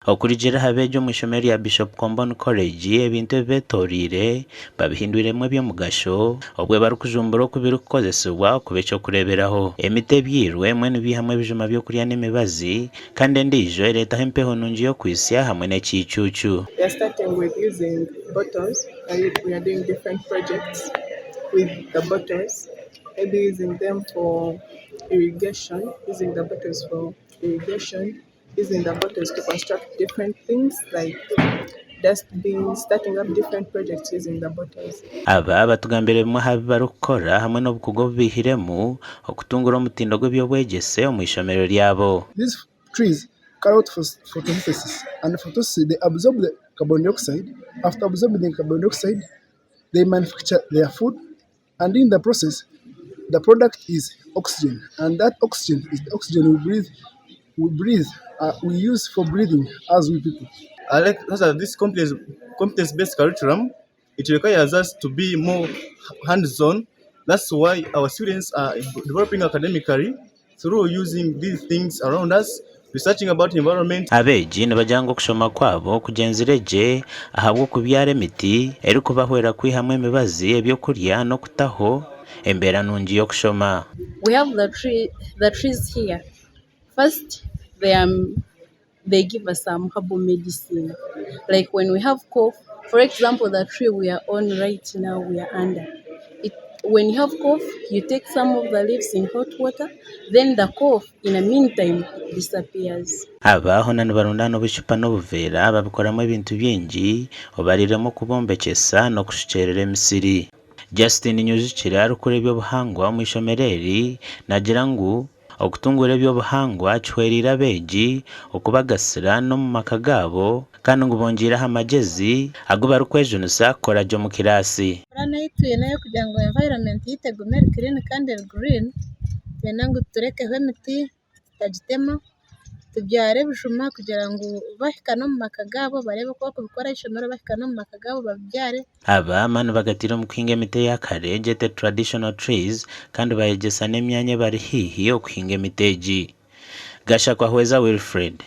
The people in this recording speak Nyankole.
Okurugiirira aha beegi omu ishomero rya Bishop Comboni College, ebintu ebi beetoreire babihindwiremu eby'omugasho obwo barikujumbura oku birikukozesibwa kuba eky'okureeberaho. Emiti ebyirwe emwe nibiihamu ebijuma by'okurya n'emibazi kandi endiijo ereetaho empeho nungi y'okwitsya hamwe n'ekiicuucu. We are starting with using bottles, we are doing different projects with the bottles, maybe using them for irrigation, using the bottles for irrigation. Using the bottles to construct different things like dustbins, starting up different projects using the bottles. Aba batugambire bimwe aha bi barikukora hamwe n'obukugu obu baihiremu okutungura omutindo gw'eby'obwegyese omu ishomero ryabo. These trees carry out photosynthesis and photosynthesis they absorb the carbon dioxide, after absorbing the carbon dioxide they manufacture their food and in the process the product is oxygen and that oxygen is the oxygen we breathe, we breathe, uh, we use for breathing as we people. I like that this competence based curriculum it requires us to be more hands-on. That's why our students are developing academically through using these things around us, researching about environment. Abeegi nibagira ngu okushoma kwabo kugyenzire gye ahabw'okubyara emiti erikubahwera kwihamu emibazi, ebyokurya n'okutaho embeera nungi y'okushoma. We have the tree, the trees here. First, they are they give us some herbal medicine. Like when we have cough, for example, the tree we are on right now, we are under. It, when you have cough, you take some of the leaves in hot water, then the cough, in the meantime, it disappears. Aba hoona nibarundaana obucupa n'obuveera babikoramu ebintu bingi obariremu okubombekyesa n'okushukyerera emisiri. Justin Nyujukire arikukora eby'obuhangwa omu ishomero eri naagira ngu Okutunguura eby'obuhangwa kihwereire abeegi okubagasira n'omu maka gaabo kandi ngu bongyeire aha magyezi agu barikwejunisa kukora gye omu kiraasi. Puraani ei twine ey'okugira ngu environment yaitu egume eri clean kandi eri green, nitwenda ngu turekeho emiti tutagitema, tubyare ebijuma kugira ngu bahika n'omu maka gaabo bareebe oku barikubikora ah'eishomero bahika n'omu maka gaabo babibyare. Aba amaani bagataire omu kuhinga emiti eya kare gyete traditional trees kandi bayegyesa n'emyanya ebari haihi okuhinga emiti egi. Gashakwa Hweza Wilfred.